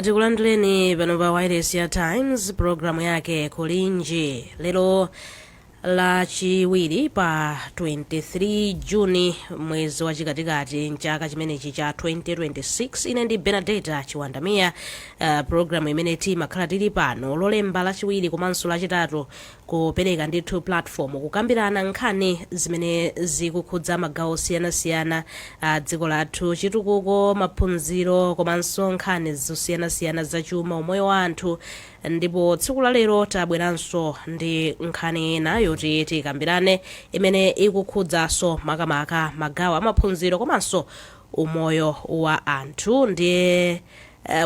Tikulandireni pano pa wireless ya Times, programu yake Kulinji, lero Lachiwiri pa 23 Juni, mwezi wachikatikati mchaka chimenechi cha 2026. Ine ndi Benadeta Chiwandamiya. Programu imene timakhala tili pano Lolemba, Lachiwiri komanso Lachitatu kupereka ndithu platform kukambirana nkhani zimene zikukhudza magawo osiyanasiyana a dziko lathu, chitukuko, maphunziro komanso nkhani zosiyanasiyana zachuma, umoyo wa anthu. Ndipo tsiku la lero tabweranso ndi nkhani ina yoti tikambirane imene ikukhudzanso makamaka magawo amaphunziro komanso umoyo wa anthu. Ndiye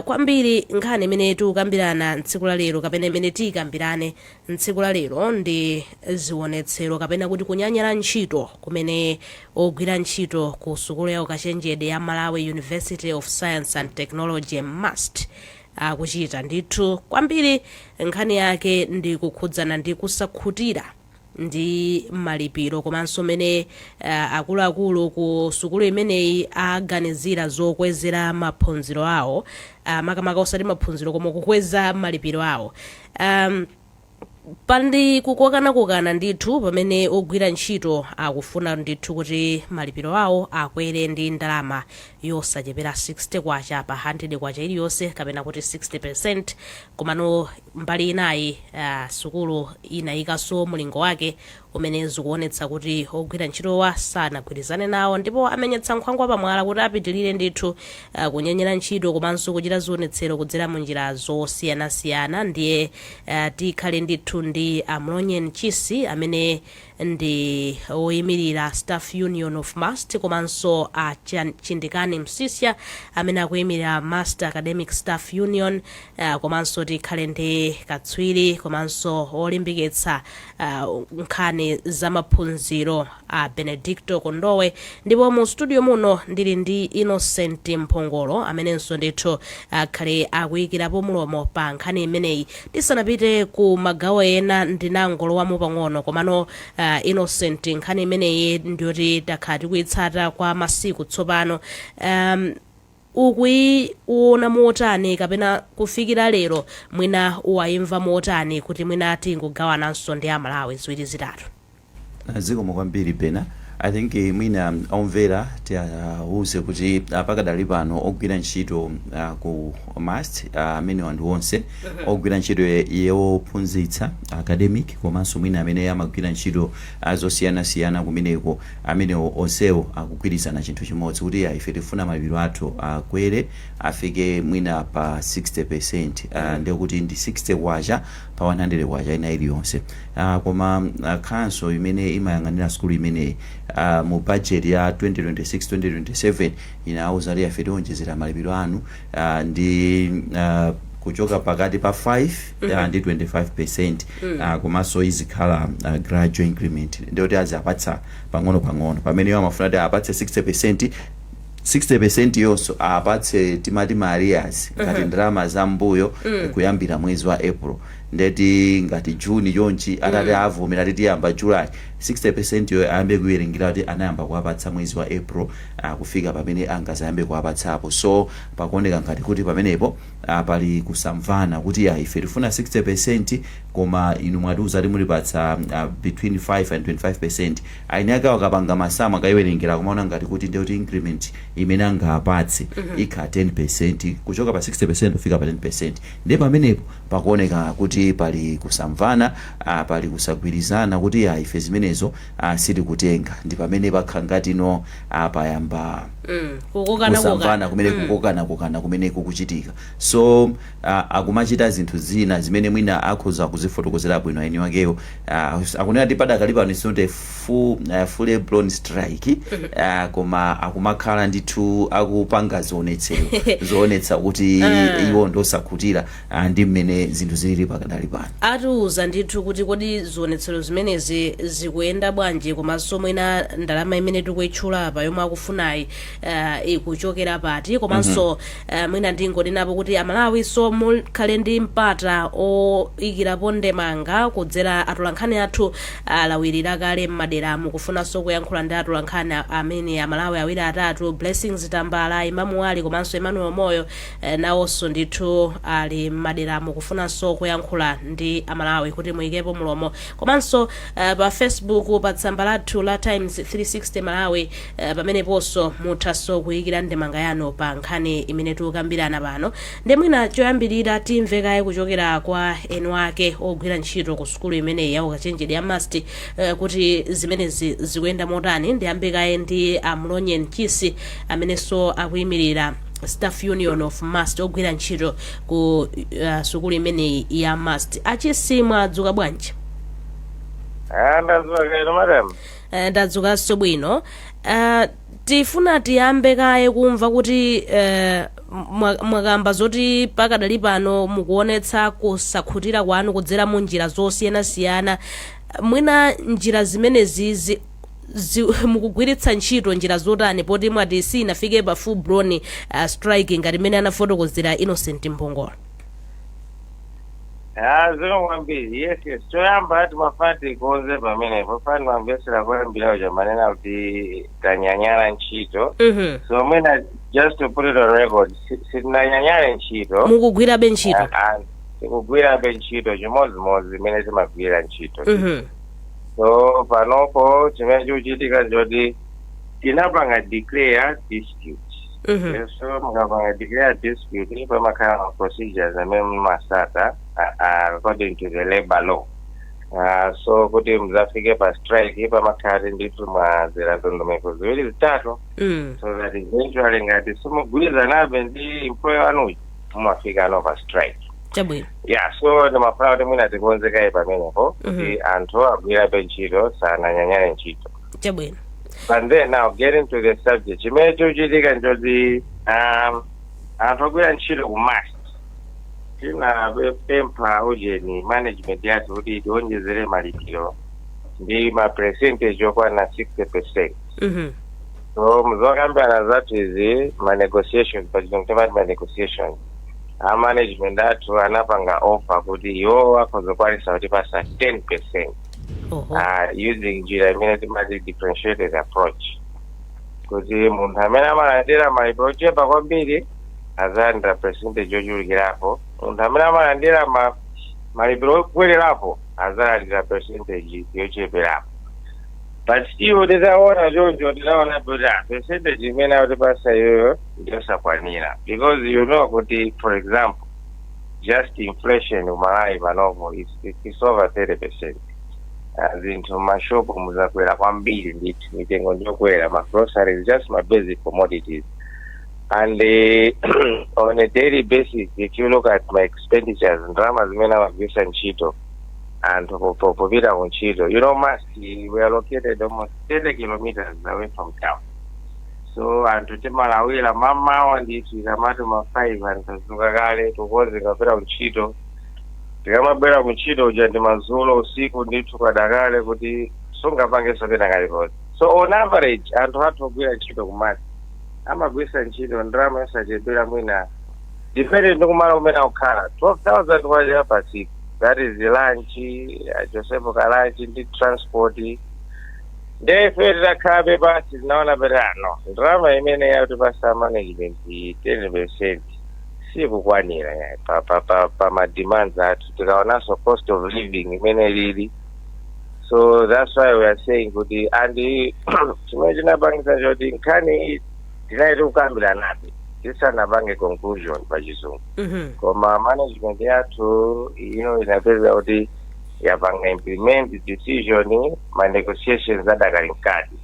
kwambiri nkhani imene tikukambirana tsiku la lero, kapena imene tikambirane tsiku la lero, ndi zionetsero kapena kuti kunyanyala ntchito kumene ogwira ntchito ku sukulu ya ukachenjede ya Malawi University of Science and Technology, MUST, akuchita. Ndithu kwambiri nkhani yake ndi kukhudzana ndi kusakhutira ndi malipiro komanso mene akuluakulu ku sukulu imeneyi aganizira zokwezera maphunziro awo, makamaka osati maphunziro koma kukweza malipiro awo. Pandi kukokanakokana ndithu pamene ogwira ntchito akufuna ndithu kuti malipiro awo akwere ndi ndalama yosachepera 60 kwacha pa 100 kwacha iliyonse, kapena kuti 60. Komano mbali inayi, sukulu inayikanso mulingo wake umene zikuonetsa kuti ogwira ntchitowa sanagwirizane nawo, ndipo amenyetsa nkhwangwa pamwala kuti apitilire ndithu kunyanyala ntchito komanso kuchita zionetsero kudzera mu njira zosiyanasiyana. Ndiye tikhale ndithu ndi Amlonyen Chisi amene ndi oyimirira Staff Union of MUST, komanso a Chindikani Msisya amene akuyimirira MUST Academic Staff Union, komanso tikhale ndi katswiri komanso olimbikitsa nkhani za maphunziro a Benedicto Kondowe. Ndipo mu studio muno ndili ndi Innocent Mphongolo amenenso ndithu akhale akuyikirapo mulomo pa nkhani imeneyi. Tisanapite ku magawo ena, ndinangolowamo pang'ono, komano Innocent, nkhani imeneyi ndiyoti takhala tikuyitsata kwa masiku tsopano. Ukuiona motani, kapena kufikira lero mwina wayimva motani, kuti mwina tingogawananso ndi Amalawi ziwiri zitatu? Zikomo kwambiri, Bena. I think mwina omvera tiawuze kuti pakadali pano ogwira ntchito ku MUST, amene anthu onse ogwira ntchito yophunzitsa, academic, komanso mwina amene amagwira ntchito zosiyanasiyana kumeneko, amene onsewo akugwirizana chinthu chimodzi kuti ya, ife tifuna malipiro athu akwere afike mwina pa 60, ndiye kuti ndi 60 kwacha pa 100 kwacha ina iliyonse. Koma council imene imayang'anira sukulu imeneyi, mu budget ya 2026 2027 inawuza kuti ife tionjezera malipiro anu ndi kuchoka pakati pa 5 ndi 25, komanso izikhala gradual increment, ndiyoti azapatsa pang'ono pang'ono, pamene iwo amafuna kuti apatse 60. 60 yonso apatse timati ma arrears, ngati ndalama za mbuyo kuyambira mwezi wa April. Ndeti ngati Juni chonchi atati avomera ati tiyamba July, 60 yo ayambe kuwerengera kuti anayamba kuwapatsa mwezi wa April kufika pamene angazayambe kuwapatsapo. So pakuoneka ngati kuti pamenepo pali kusamvana kuti ya, ife tifuna 60, koma inu mwatiuza kuti mulipatsa between 5 and 25. Aini ake akapanga masamu, akayiwerengera, kumaona ngati kuti ndiyoti increment imene angapatse ikhala 10, kuchoka pa 60 kufika pa 10. Ndiye pamenepo pakuoneka kuti pali kusamvana, pali kusagwirizana kuti ya, ife zimenezo sitikutenga. Ndi pamene pakhala ngati no payamba kukokana. Kusamvana kumene, kukokana kokana kumene kukuchitika. So akumachita zinthu zina zimene mwina akhoza kuzifotokozera bwino eni wakewo. Akunena kuti padakali pano it's not a fully blown strike, koma akumakhala ndithu akupanga zionetsero zoonetsa kuti iwo ndosakhutira ndi mmene zinthu zilili pakadali. Pakadali pano Atiuza ndithu kuti kodi zionetsero zimenezi zikuyenda bwanji, komanso mwina ndalama imene tikuyitchula apa yomwe akufunayi ikuchokera pati. Komanso mwina ndingonenapo kuti Amalawi so mukhale ndi mpata oyikirapo ndemanga kudzera atolankhani athu alawirira kale m'madera, mukufunanso kuyankhula ndi atolankhani amene Amalawi awiri atatu, Blessings Tambala, Imamu Ali komanso Emmanuel Moyo, nawonso ndithu ali m'madera, mukufunanso kuyankhula ndi Amalawi kuti muyikepo mulomo. Komanso pa Facebook, pa tsamba lathu la Times 360 Malawi, pameneponso muthanso kuyikira ndemanga yanu pa nkhani imene tikukambirana pano. Ndi mwina choyambirira timve kaye kuchokera kwa eni ake ogwira ntchito ku sukulu imeneyi ya ukachenjede ya MUST kuti zimenezi zikuyenda motani. Ndiyambe kaye ndi Amlonye Mchisi amenenso akuyimirira Staff Union of MUST, ogwira ntchito ku sukulu imeneyi ya MUST. Achisi, mwadzuka bwanji? Ndadzuka kaya, madam. Ndadzukanso bwino. Tifuna tiyambe kaye kumva kuti mwakamba zoti pakadali pano mukuonetsa kusakhutira kwanu kudzera mu njira zosiyanasiyana. Mwina njira zimenezi mukugwiritsa ntchito njira zotani, poti mwati sinafike pa full blown strike ngati mmene anafotokozera Innocent Mphongolo? Zikomo kwambiri. Yes, choyamba timafuna tikonze pamenepo. Fani mamvesera koyambirawo chamanena kuti tanyanyala ntchito. So mwina just to put it on record, sitinanyanyale ntchito. Mukugwirabe ntchito? Ah, tikugwirabe ntchito chimodzimodzi imene timagwira ntchito. So panopo chimene chikuchitika nchoti tinapanga declare dispute. So mukapanga declare dispute, pamakhala ma procedures amene mumasata according to the labor law. So kuti muzafike pa strike, pamakhala ndithu mwazera ndondomeko ziwiri zitatu, so that eventually ngati simugwirizanabe ndi employer wanuyo, mumafika no pa strike. Yeah, so ndimafuna kuti mwina tikonzekaye pamenepo kuti anthu agwirabe ntchito, sananyanyale ntchito. But then now getting to the subject, chimene chikuchitika nchoti anthu agwira ntchito ku MUST tinapempha ujeni management yathu kuti tionjezere malipiro ndi ma percentage okwana 60%. So muzokambirana zathu izi, ma negotiations, pachizungu timati ma negotiations, a management athu anapanga offer kuti iwo akhoza kutipasa 10% using njira imene timati differentiated approach, kuti munthu amene amalandira malipiro ochepa kwambiri azalandira percentage yochulukirapo, munthu amene amalandira malipiro okwererapo azalandira percentage yocheperapo. But still titaona choncho, titaona kuti percentage imene akutipasa iyoyo ndiyosakwanira, because you know kuti, for example, just inflation kuMalawi panopo is over 30%. Zinthu mashopu muzakwera kwambiri ndithu, mitengo ndiyokwera, ma groceries, just ma basic commodities. And on a daily basis, if you look at my expenditures, ndalama zimene amagwisa ntchito anthu popita ku ntchito, MUST, we are located almost 30 kilometers away from town, so anthu timalawira mamawa ndithu, ikamati ma 5 anthu azuka kale, tukonzeka kupita ku ntchito. Tikamabwera ku ntchito uja ndi madzulo, usiku ndithu, kwadakale kuti sungapangenso pena kalikonse. So on average anthu athu ogwira ntchito ku MUST amagwisa ntchito ndalama yosachepera mwina, depending ndi kumalo kumene akukhala, 12,000 kwacha pa tsiku. That is lunch, achosepo ka lunch ndi transport. Ndefe titakhalabe pasi, tinaona kuti ano ndalama imene yakutipasa management, 10%, sikukwanira ya pa ma demands athu, tikaonanso cost of living imene lili. So that's why we are saying kuti, and chimene chinapangisa choti nkhani iyi tinali tikukambiranabe tisanapange conclusion pa Chizungu, koma management yathu ino inapeza kuti yapanga implement decision, ma negotiations adakali mkati.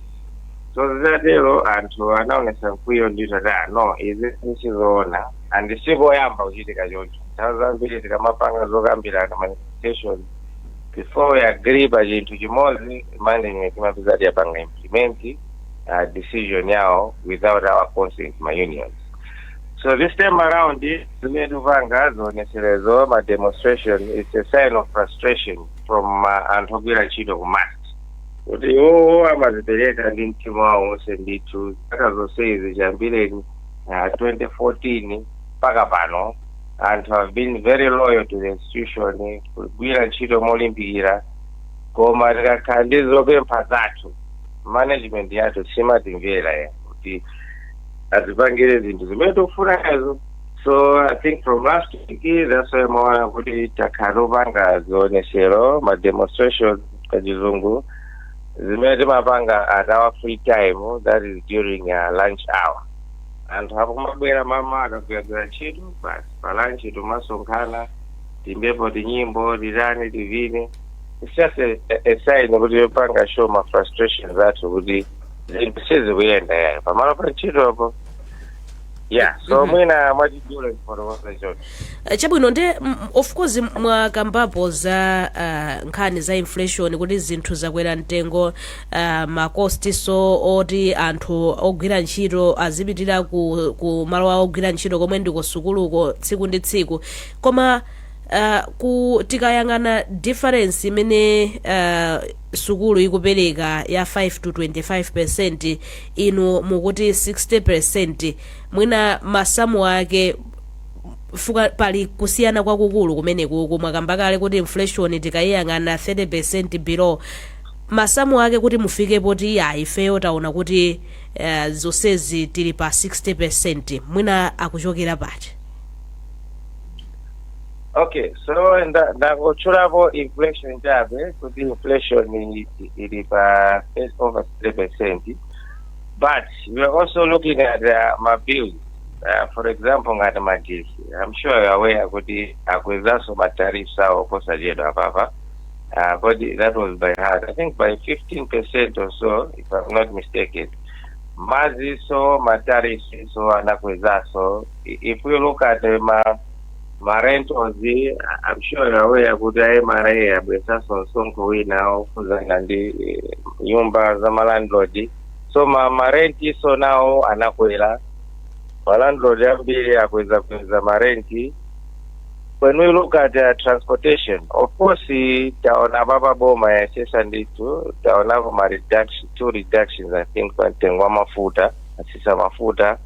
So zitatero anthu anaonesa mkwiyo ndithu ati, "Ah, no, izi sizoona." And sikoyamba kuchitika choncho. Nthawi zambiri tikamapanga zokambirana, ma negotiations, before we agree pa chinthu chimodzi, management imapeza kuti yapanga implement decision yawo without our consent, ma unions. So this time around, zimene tikupanga zioneserezo, ma demonstration, it's a sign of frustration from anthu ogwira ntchito ku MUST, kuti iwowo amazipereka ndi mtima wawo wonse ndithu zaka zonse izi, chiyambireni 2014 mpaka pano. Anthu have been very loyal to the institution, kugwira ntchito molimbikira, koma tikakhala ndi zopempha zathu, management yathu simatimvera ya kuti atipangire zinthu zimene tikufunazo. So I think from last week, that's why maona kuti takhala topanga zionesero, ma demonstrations pachizungu, zimene timapanga at our free time, that is during lunch hour. Anthu akumabwera mama akagwiragwira ntchito, basi, pa lunch timasonkhana, timbepo tinyimbo, titani, tivine. It's just a sign kuti yopanga show ma frustrations athu kuti zinthu sizikuyenda yayo pamalo pa ntchitopo. Yeah, so mwina mwachidule kufotokoza choncho. Chabwino, nde of course mwakambapo za nkhani za inflation, kuti zinthu zakwera mtengo, ma costs oti anthu ogwira ntchito azipitira ku malo awo ogwira ntchito, komwe ndi ku sukuluko, tsiku ndi tsiku. Koma ku tikayang'ana difference imene sukulu ikupereka ya 5 to 25%, inu mukuti 60%, mwina masamu ake fuka pali kusiyana kwakukulu kumeneku. Mwakamba kale kuti inflation tikayiyang'ana 30% below, masamu ake kuti mufike poti ya ifeyo taona kuti zonsezi tili pa 60%, mwina akuchokera pati? Okay, so ndangotchulapo inflation chabe, kuti inflation ili pa over 3%, but we are also looking at ma bills, for example ngati magesi. I'm sure you're aware kuti akwezanso ma tariffs awo posachedwa apapa, but that was by heart, I think by 15% or so, if I'm not mistaken. Madzi so ma tariffs so anakwezanso. If we look at ma rentals, I'm sure you're aware kuti MRA abweresanso msonkho wina okhudzana ndi nyumba za ma landlord, so ma rent so nawo anakwera. Ma landlord ambiri akweza kweza ma rent. When we look at transportation, of course taona papa boma yasesa ndithu, taonako ma reduction, two reductions I think, pa mtengo wa mafuta, asisa mafuta,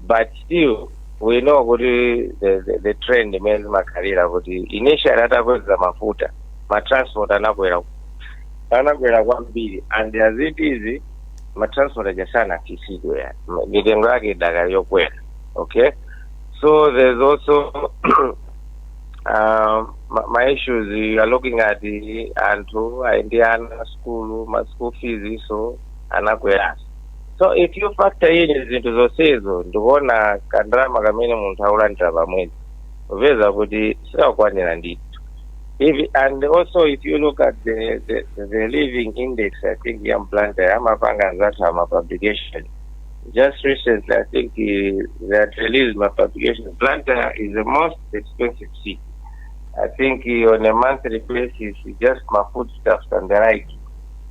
but still we know kuti the trend imene zimakhalira kuti initially atakweza mafuta, ma transport anakwera kwambiri, and as it is, ma transport aja sanatsitsidwe yani, mitengo yake idakali yokwera. Okay, so there's also ma issues you are looking at, the anthu ali ndi ana school, ma school fees so anakweraso. So if you factor in zinthu zonsezo, ndikuona kandalama kamene munthu akulandira pamwezi, upeza kuti sikakwanira ndithu. And also if you look at the living index, I think ya Blantyre amapanga anzathu ama publication. Just recently, I think they had released ma publication. Blantyre is the most expensive city, I think, on a monthly basis, just ma foodstuffs and the like,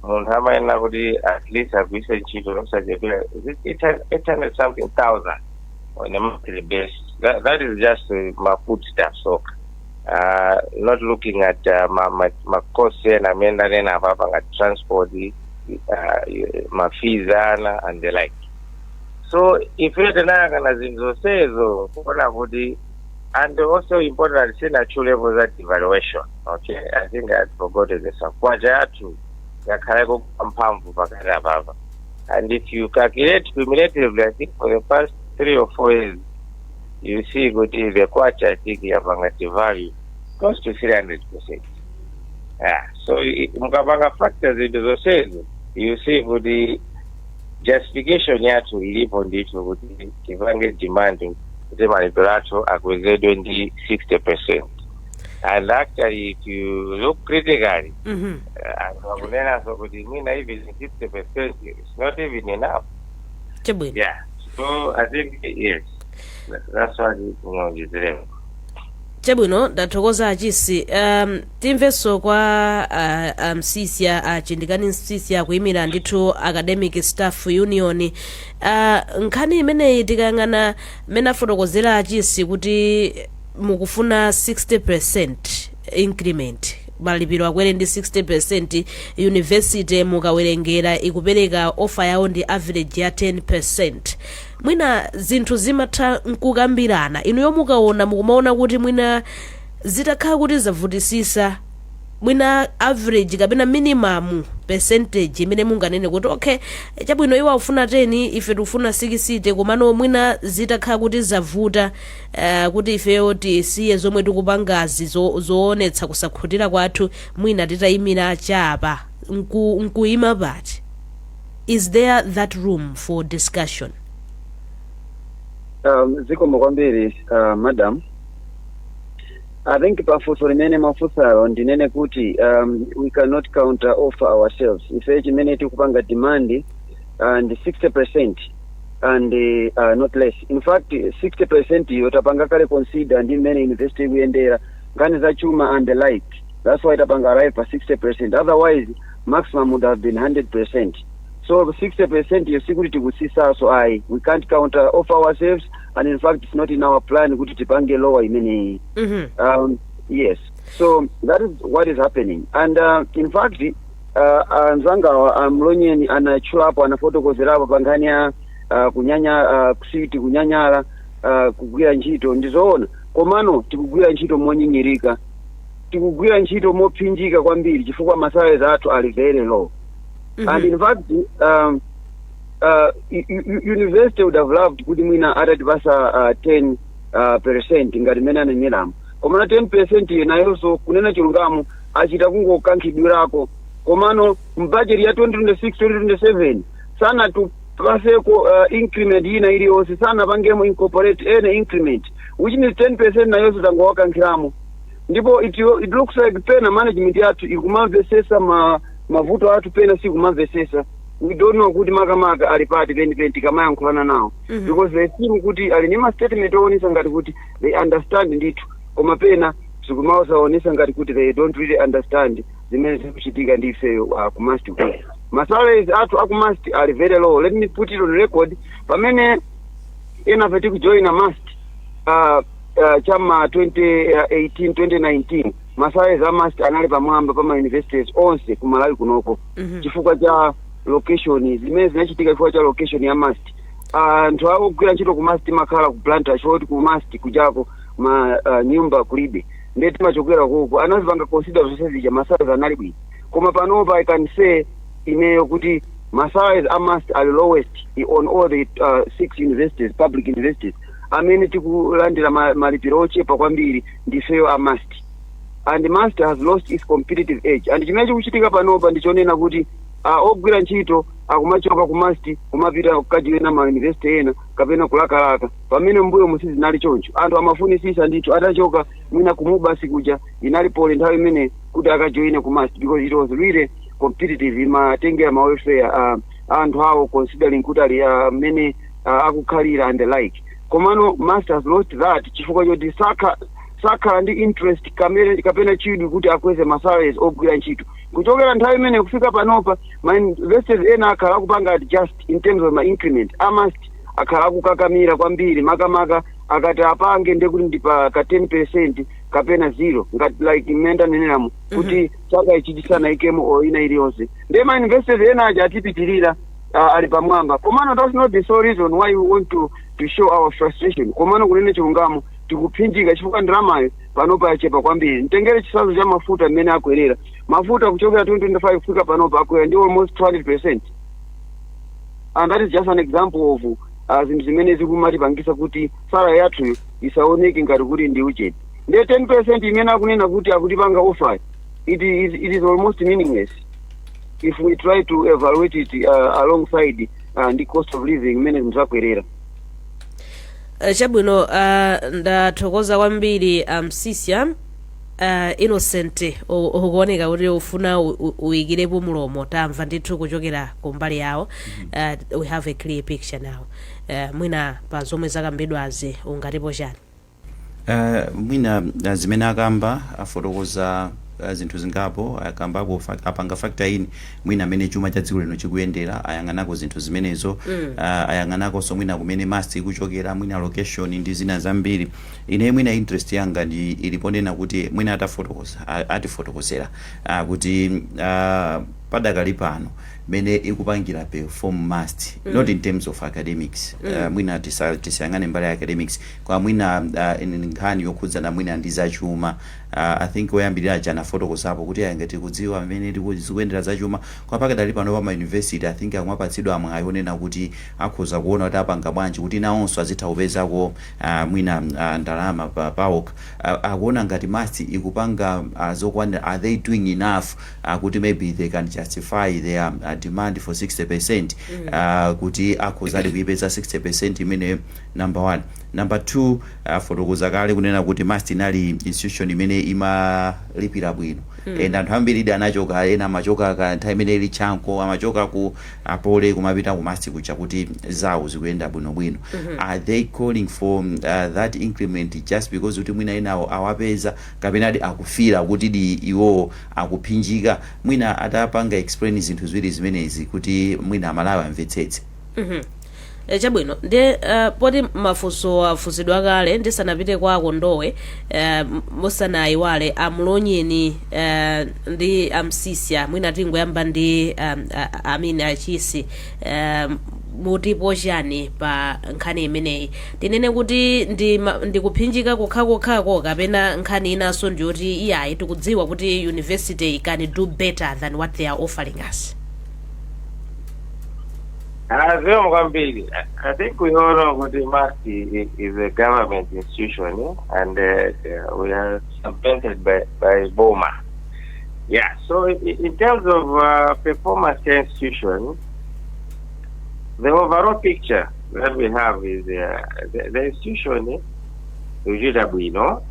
munthu amayenera kuti at least agwiritse ntchito osachepera 800 something thousand on a monthly basis. That is just ma foodstuffs okha, not looking at ma costs ena amene ndanena apapa, ngati transport, ma fees ana and the like. So ife tinayang'ana zinthu zonsezo kuona kuti, and also important, sinatchulepo za devaluation. Okay, I think I had forgotten this. Kwacha yathu yakhalako mphamvu pakati apapa, and if you calculate cumulatively, I think for the past 3 or 4 years, you see kuti the kwacha, I think, yapanga devalue close to 300%. Yeah, so mukapanga factors zinthu zonsezo, you see kuti justification yathu ilipo ndithu kuti tipange demand kuti malipiro athu akwezedwe ndi 60%. And actually, if you look critically, anthu akunenanso kuti mwina even 60% is not even enough. Chabwino. Yeah, so I think, yes, that's what ndinonjezereko. Chabwino, ndathokoza Achisi. Timvenso kwa Msisya, Chindikani Msisya, kuyimira ndithu Academic Staff Union. Nkhani imeneyi, tikayang'ana mmene afotokozera Achisi kuti mukufuna 60% increment, malipiro akwere ndi 60%, university mukawerengera ikupereka offer yawo ndi average ya 10%. Mwina zinthu zimatha nkukambirana. Inuyo mukaona, mukumaona kuti mwina zitakhala kuti zavutisisa, mwina average kapena minimum percentage imene munganene kuti, okay, chabwino, iwo akufuna 10, ife tikufuna 60, komano mwina zitakhala kuti zavuta, kuti ifeyo tisiye zomwe tikupangazi zoonetsa kusakhutira kwathu, mwina titayimira chapa nkuyima pati? Is there that room for discussion? Zikomo kwambiri, madam. I think pafunso limene mwafunsalo, ndinene kuti we cannot counter offer ourselves. Ife chimene tikupanga demand ndi 60% and not less. In fact, 60% iyo tapanga kale consider ndi mmene university ikuyendera, nkhani za chuma and the like. That's why tapanga arrive pa 60%. Otherwise, maximum would have been 100%. So 60% iyo sikuti tikusisaso, ayi. We can't counter offer ourselves, and in fact it's not in our plan kuti tipange lower imeneyi. Yes, so that is what is happening. And in fact, anzangawa amlonyeni anatchulapo, anafotokozerapo pa nkhani ya kunyanya, kusiti kunyanyala kugwira ntchito. Ndizoona, komano tikugwira ntchito monyinyirika, tikugwira ntchito mopsinjika kwambiri, chifukwa ma salaries athu ali very low. And in fact, university would have loved kuti mwina atatipasa 10 percent ngati mmene aneneramo, komano 10% iyo nayonso, kunena chilungamo, achita kungokankhidwirako. Komano mbudget ya 2026 2027 sanatupaseko increment ina iliyonse, sanapangemo incorporate any increment, which means 10% nayonso tangowakankhiramo. Ndipo it looks like pena management yathu ikumamvesesa mavuto athu, pena sikumamvesesa. We don't know kuti makamaka ali pati penipeni tikamayankhulana nawo, because they seem kuti ali ni ma statement oonesa ngati kuti they understand ndithu, koma pena zikumaosaonesa ngati kuti they don't really understand zimene zikuchitika ndi ifeyo ku MUST. Kuno ma salaries athu aku MUST ali very low. Let me put it on record: pamene enafe tikujoina MUST chama 2018 2019, ma salaries a MUST anali pamwamba pa ma universities onse ku Malawi kunoko, chifukwa cha location, zimene zinachitika chifukwa cha location ya MUST. Anthu akugwira ntchito ku MUST makhala ku Blantyre, choti ku MUST kujako ma nyumba kulibe, ndiye timachokera kuko. Anazipanga consider zonse zija, ma salaries anali bwino. Koma panopa I can say ineyo kuti ma salaries a MUST are lowest on all the six universities, public universities. Amene tikulandira malipiro ochepa kwambiri ndifeyo a MUST, and MUST has lost its competitive edge. And chimene chikuchitika panopa ndichonena kuti ogwira ntchito akumachoka ku MUST kumapita kukajoina ma university ena kapena kulakalaka, pamene mbuyo musizinali choncho. Anthu amafunisisa ndithu atachoka mwina ku MUBAS kuja, inali pole nthawi imene kuti akajoine ku MUST, because it was really competitive, imatengera ma welfare anthu awo, considering kuti ali mmene akukhalira and the like. Komano MUST has lost that chifukwa choti sakhala ndi interest kamene kapena chidwi kuti akweze ma salaries ogwira ntchito. Kuchokera nthawi imene kufika panopa, ma universities ena akhala akupanga adjust in terms of ma increment. A MUST akhala akukakamira kwambiri, makamaka akati apange ndekuti ndi pa ka 10% kapena zero, ngati like mmene ndaneneramo kuti chaka ichi chisanayikemo or ina iliyonse. Ndiye ma universities ena aja atipitirira, ali pamwamba. Komano that's not the sole reason why we want to show our frustration. Komano kunene chilungamo, tikuphinjika chifukwa ndalamayo panopa yachepa kwambiri. Mtengere chitsanzo cha mafuta, mmene akwerera mafuta kuchokera 2025 kufika panopa, akwera ndi almost 200%, and that is just an example of zinthu zimene zikumatipangisa kuti salary yathuyo isaoneke ngati kuti ndi uchete. Ndiye 10% imene akunena kuti akutipanga offer, it is almost meaningless if we try to evaluate it alongside ndi cost of living imene zinthu zakwerera. Chabwino, ndathokoza kwambiri, Msisya. Innocent, ukuoneka kuti ufuna uyikirepo mulomo. Tamva ndithu kuchokera kumbali yawo. We have a clear picture now. Mwina pa zomwe zakambidwazi ungatipo chani? Mwina zimene akamba, afotokoza zinthu zingapo. Akambako apanga factor in mwina amene chuma cha dziko lino chikuyendera, ayang'anako zinthu zimenezo. Ayang'anakonso mwina kumene MUST ikuchokera, mwina location ndi zina zambiri. Ine mwina interest yanga ndi iliponena kuti mwina atafotokoza, atifotokozera kuti padakali pano mene ikupangira perform MUST, not in terms of academics, mwina tisayang'ane mbali ya academics, kwa mwina nkhani yokhudzana mwina ndi zachuma. I think oyambirira aja anafotokozapo kuti aya, ngati kudziwa mmene zikuyendera zachuma kwa pakadali pano pa ma university, I think akumapatsidwa mwayi onena kuti akhoza kuona kuti apanga bwanji kuti nawonso azitha kupezako mwina ndalama pawokha. Akuona ngati MUST ikupanga zokwanira? Are they doing enough kuti maybe they can justify their demand for 60%, kuti akhozadi kuipeza 60% imene? Number one. Number two, afotokoza kale kunena kuti MUST inali institution imene imalipira bwino and anthu ambiri idi anachoka. Ena amachoka ka nthawi imene ili Chanco, amachoka ku a Poly kumapita ku MUST kuja kuti zawo zikuyenda bwinobwino. Are they calling for that increment just because kuti mwina enawo awapeza, kapena adi akufira kuti di iwowo akuphinjika? Mwina atapanga explain zinthu ziwiri zimenezi kuti mwina Amalawi amvetsetse. Chabwino, ndi poti mafunso afunsidwa kale, ndisanapite kwa Akondowe, musanayiwale Amulonyeni ndi Amsisya, mwina tingoyamba ndi amene Achisi, mutipo chani pa nkhani imeneyi? Tinene kuti ndi kuphinjika kokhakokhako, kapena nkhani inanso ndiyoti iyayi, tikudziwa kuti university can do better than what they are offering us? Zikomo kwambiri. I think we all know kuti MUST is a government institution, eh? And we are subvented by BOMA. Yeah, so in terms of performance institution, the overall picture that we have is the institution ikuchita bwino.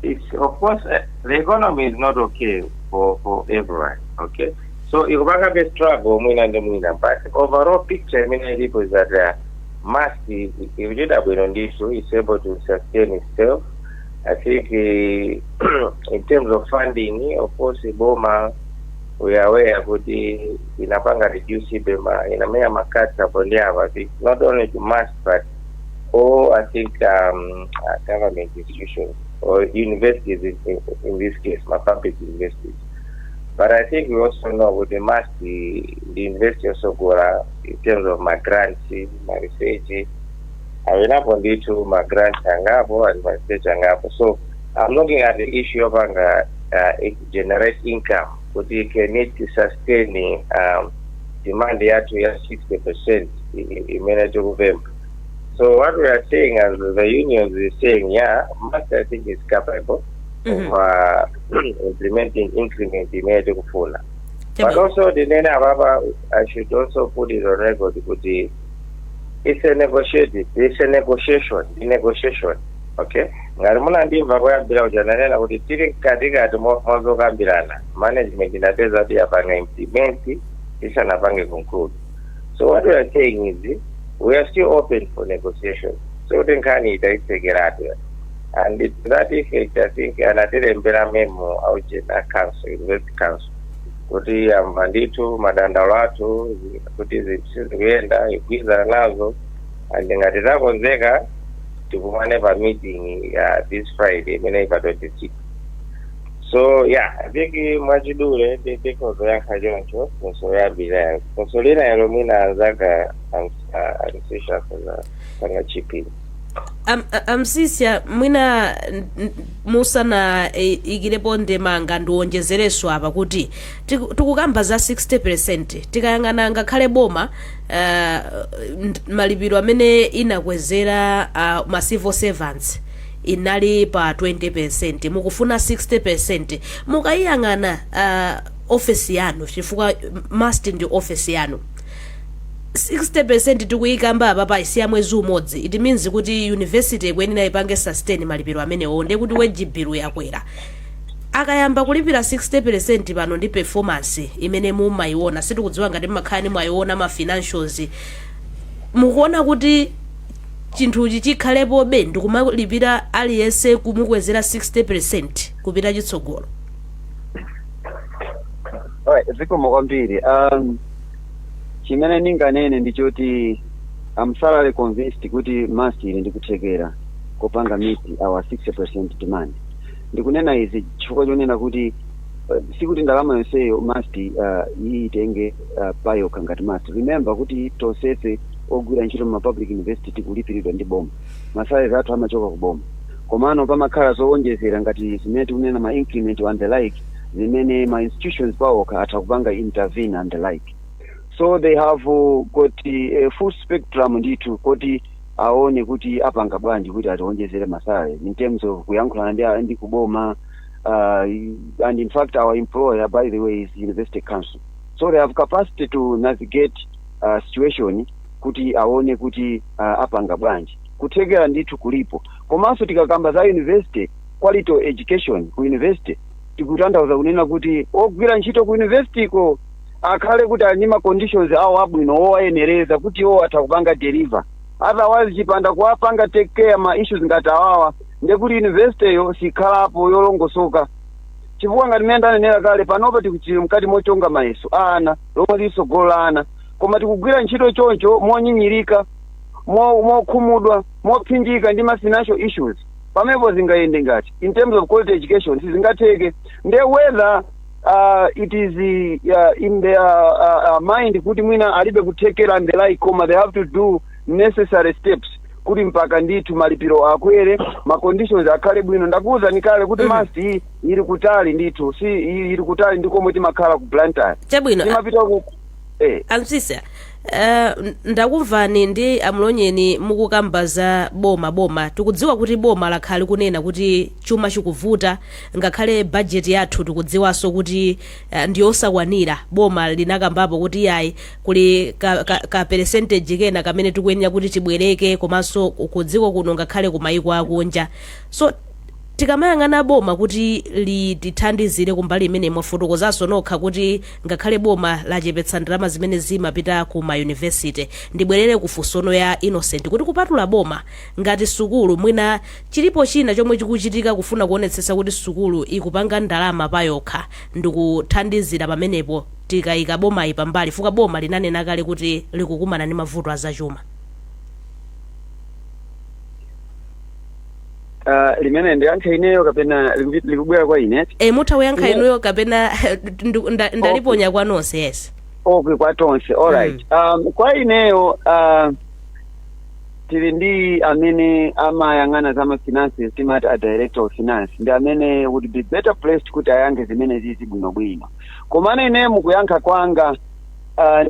It's of course the economy is not okay for everyone, okay? So ikupanga struggle mwina ndi mwina, but overall picture imene ilipo is that MUST ikuchita bwino ndithu, is able to sustain itself. I think in terms of funding, of course, BOMA, we are aware kuti inapanga reduce bema, inamenya ma cuts apo ndi apo, I think not only to MUST but all, I think, government institutions or universities in this case, my public universities. But I think we also know with the MUST, the university also go in terms of ma grants, ma research, awinapo ndithu ma grants angapo and ma research angapo. So I'm looking at the issue of it generate income kuti can it sustain demand yathu ya 60% imene tikupempha. So what we are saying as the unions is saying, yeah, MUST, I think, is capable of implementing increment imene tikufuna. But also ndinene apapa, I should also put it on record kuti it's a negotiation, the negotiation, okay? Ngati munandimva kuyambira kuti ananena kuti tili mkatikati mwazokambirana, management inapeza kuti yapanga implement isanapange conclude. So what we are saying is we are still open for negotiation, so kuti nkhani itaitsekeratu. And to that effect, I think anatilembera memo auchena council, university council, kuti amva ndithu madandaulo athu kuti zinthu sizikuyenda, igwirizana nazo, and ngati takonzeka tikumane pa meeting ya this Friday imene pa 26. So yeah, I think mwachidule ndikozoyankha choncho funso yoyambira. Funso lina ilo mwina anzanga Amsisha panga chipini. Amsisya, mwina musana ikirepo ndemanga, ndiwonjezereso apa kuti tikukamba za 60%. Tikayang'ana ngakhale boma, malipiro amene inakwezera ma civil servants inali pa 20%, mukufuna 60%. Mukayiyang'ana ofesi yanu, chifukwa MUST ndi ofesi yanu, 60% tikuyikamba apa pa isiya mwezi umodzi, it means kuti university ikuyenera ipange sustain malipiro amenewo, ndiye kuti wage bill yakwera. Akayamba kulipira 60% pano, ndi performance imene mumayiona, sitikudziwa ngati mmakhala ni mwayiona ma financials, mukuona kuti Chinthuchi chikhalepobe ndikumalipira aliyense kumukwezera 60% kupita chitsogolo? Alright, zikomo kwambiri. Chimene ndinganene ndichoti I'm thoroughly convinced kuti MUST ili ndikuthekera kopanga meet our 60% demand. Ndikunena izi chifukwa chonena kuti sikuti ndalama yonseyo MUST iyitenge payokha ngati MUST. Remember kuti tonsefe ogwira ntchito ma public university tikulipiridwa ndi boma, ma salaries athu amachoka ku boma, komano pamakhala zowonjezera ngati zimene tikunena, ma increment and the like, zimene ma institutions pawokha atha kupanga intervene and the like. So they have got a full spectrum ndithu kuti aone kuti apanga bwanji kuti atiwonjezere ma salaries in terms of kuyankhulana ndi kuboma, and in fact our employer, by the way, is University Council, so they have capacity to navigate situation kuti aone kuti apanga bwanji. Kuthekera ndithu kulipo. Komanso tikakamba za university, quality of education ku university, tikutanthauza kunena kuti ogwira ntchito ku university ko akhale kuti ali ndi ma conditions awo abwino owayenereza kuti iwo atha kupanga deliver. Otherwise, chipanda kuwapanga take care ma issues ngati awawa, ndekuti university yo sikhalapo yolongosoka, chifukwa ngati mmene ndanenera kale, panopa tikuchili mkati mochonga mayeso a ana lomwe liso la ana, koma tikugwira ntchito choncho monyinyirika, mokhumudwa, mopsinjika ndi ma financial issues. Pamenepo zingayende ngati in terms of quality education? Sizingatheke. Nde whether it is in their mind kuti mwina alibe kuthekera and the like, koma they have to do necessary steps kuti mpaka ndithu malipiro akwere, ma conditions akhale bwino. Ndakuwuzani kale kuti MUST iyi ili kutali ndithu, si ili kutali ndi komwe timakhala ku Blantyre. Chabwino. Timapita ku Amsisa, ndakumvani ndi amulonyeni mukukamba za boma. Boma, tikudziwa kuti boma lakhala likunena kuti chuma chikuvuta, ngakhale bajeti yathu tikudziwanso kuti ndiyosakwanira. Boma linakambapo kuti yayi, kuli ka percentage kena kamene tikuyenera kuti tibwereke, komanso ku dziko kuno ngakhale ku mayiko akunja. So tikamayang'ana boma kuti litithandizire kumbali imene mwafotokozanso nokha kuti ngakhale boma lachepetsa ndalama zimene zimapita ku mayunivesity, ndibwerere ku funsono ya Innocent kuti kupatula boma, ngati sukulu, mwina chilipo china chomwe chikuchitika kufuna kuonetsetsa kuti sukulu ikupanga ndalama payokha ndikuthandizira pamenepo, tikayika bomayi pambali, fuka boma linanena kale kuti likukumana ndi mavuto azachuma? Limene ndiyankhe ineyo kapena likubwera kwa ine? E, mutha kuyankha inuyo kapena ndaliponya kwa nonse, yes. Okay, kwa tonse, alright. Kwa ineyo, tili ndi amene amayang'ana za ma finances, timati a director of finance, ndi amene would be better placed kuti ayankhe zimene zizi bwinobwino. Komano ine mukuyankha kwanga,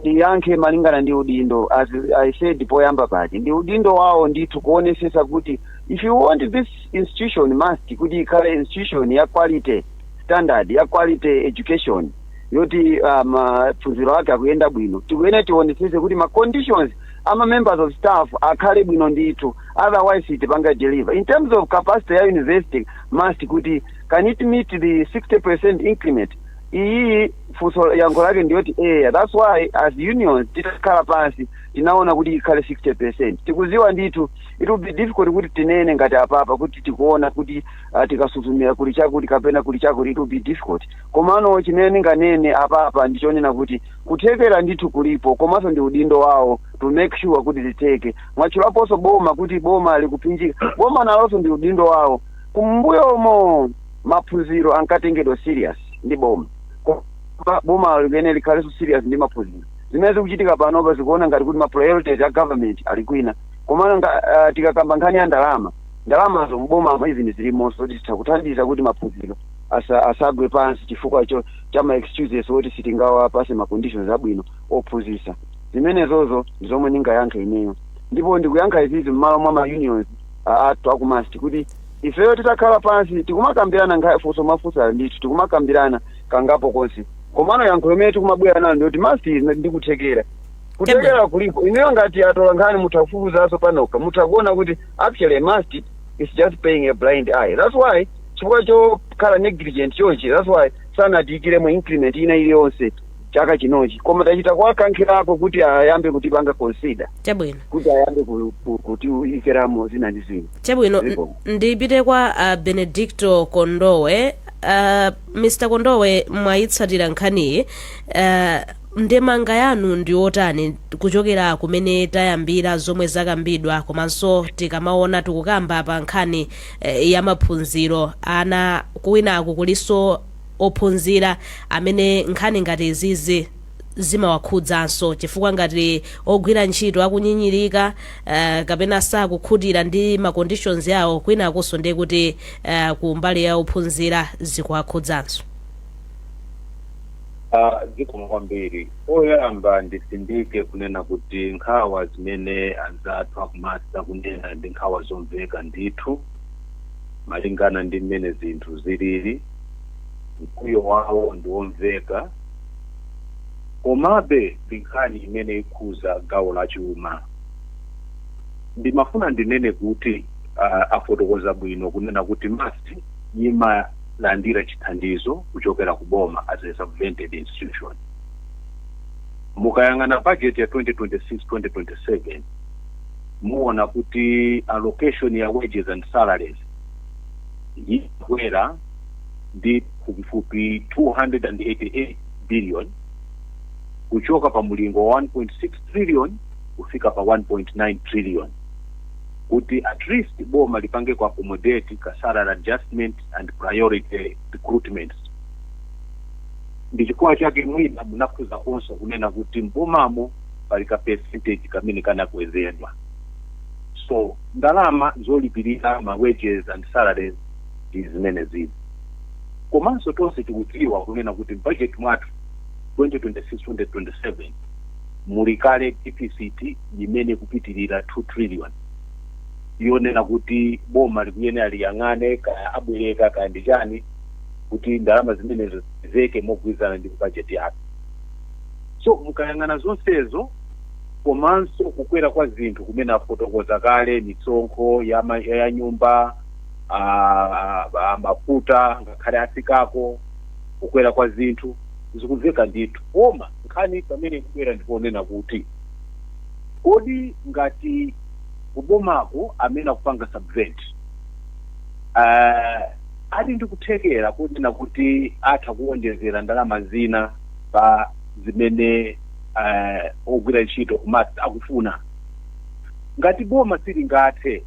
ndiyankhe malingana ndi udindo. As I said poyamba paja, ndi udindo wawo ndithu kuonesesa kuti if you want this institution MUST kuti ikhale institution ya quality standard, ya quality education, yoti maphunziro ake akuyenda bwino, tikuyenera tionesese kuti ma conditions ama members of staff akhale bwino ndithu, otherwise sitipanga deliver. In terms of capacity ya university MUST kuti can it meet the 60% increment, iyi funso yankho lake ndiyoti eya. That's why as unions titakhala pansi tinaona kuti ikhale 60%. Tikuziwa ndithu it will be difficult kuti tinene ngati apapa kuti tikuona kuti tikasuzumira kuli chakuti kapena kuli chakuti, it will be difficult. Komano chimene ndinganene apapa ndichonena kuti kuthekera ndithu kulipo, komanso ndi udindo wawo to make sure kuti zitheke. Mwatchulaponso boma kuti boma likuphinjika, boma nalonso ndi udindo wawo. Kumbuyomo maphunziro ankatengedwa serious ndi boma. Koma boma limene likhalenso serious ndi maphunziro. Zimene zikuchitika panopa zikuona ngati kuti ma priorities a government ali kwina. Komano tikakamba nkhani ya ndalama, ndalamazo mboma even zilimonso kuti zitha kuthandiza kuti maphunziro asagwe pansi chifukwa cha ma excuses oti sitingawapase ma conditions abwino ophunzitsa. Zimenezozo ndi zomwe ndingayankhe ineyo, ndipo ndikuyankha izizi m'malo mwa ma unions athu aku MUST, kuti ifeyo titakhala pansi tikumakambirana funso mafunso ndithu tikumakambirana kangapo konse, komano yankho limene tikumabwera nalo ndiyoti MUST ndikuthekera, kuthekera kulipo. Ineyo ngati atola nkhani mutha kufufuzaso panokha, mutha kuona kuti actually MUST is just paying a blind eye. That's why, chifukwa chokhala negligent chonchi, that's why sanatiyikiremo increment ina iliyonse. Chaka chinochi, koma tachita kuwakankhirako kuti ayambe kutipanga consider, kuti ayambe kutiikiramo zina ndi zina. Chabwino. Ziko. Ndipite kwa Benedicto Kondowe. Mr Kondowe, mwayitsatira nkhaniyi. Ndemanga yanu ndi otani kuchokera kumene tayambira, zomwe zakambidwa, komanso tikamaona tikukamba pa nkhani ya maphunziro ana, kuwinaku kulinso ophunzira amene nkhani ngati izizi zimawakhudzanso, chifukwa ngati ogwira ntchito akunyinyirika kapena sakukhutira ndi ma conditions yawo, kwinakunso ndiye kuti ku mbali ya ophunzira zikuwakhudzanso? Zikomo kwambiri. Oyamba ndisindike kunena kuti nkhawa zimene anzathu aku MUST akunena ndi nkhawa zomveka ndithu, malingana ndi mmene zinthu zilili. Mkwiyo wawo ndi womveka, komabe ndi nkhani imene ikhuza gawo la chuma. Ndimafuna ndinene kuti afotokoza bwino kunena kuti MUST imalandira chithandizo kuchokera ku boma as a subvented institution. Mukayang'ana budget ya 2026-2027, muona kuti allocation ya wages and salaries ikwera ndi pafupifupi 288 billion, kuchoka pa mulingo wa 1.6 trillion kufika pa 1.9 trillion, kuti at least boma lipange ku accommodate ka salary adjustment and priority recruitments. Ndi chifukwa chake mwina munakhuza konso kunena kuti mbomamo pali ka percentage kamene kanakwezedwa. So ndalama zolipirira ma wages and salaries ndi zimene zili. Komanso tonse tikudziwa kunena kuti budget mwathu 2026-2027 muli kale deficit imene kupitirira 2 trillion, yonena kuti boma likuyenera liyang'ane kaya abwereka kaya ndi chani, kuti ndalama zimenezo zizeke mogwirizana ndi budget yake. So mukayang'ana zonsezo, komanso kukwera kwa zinthu kumene afotokoza kale, misonkho ya nyumba, mafuta ngakhale asikako, kukwera kwa zinthu zikumveka ndithu. Koma nkhani pamene ikubwera ndiponena kuti kodi ngati kubomako amene akupanga subvent ali ndi kuthekera kunena kuti atha kuwonjezera ndalama zina pa zimene ogwira ntchito ku MUST akufuna? Ngati boma silingathe,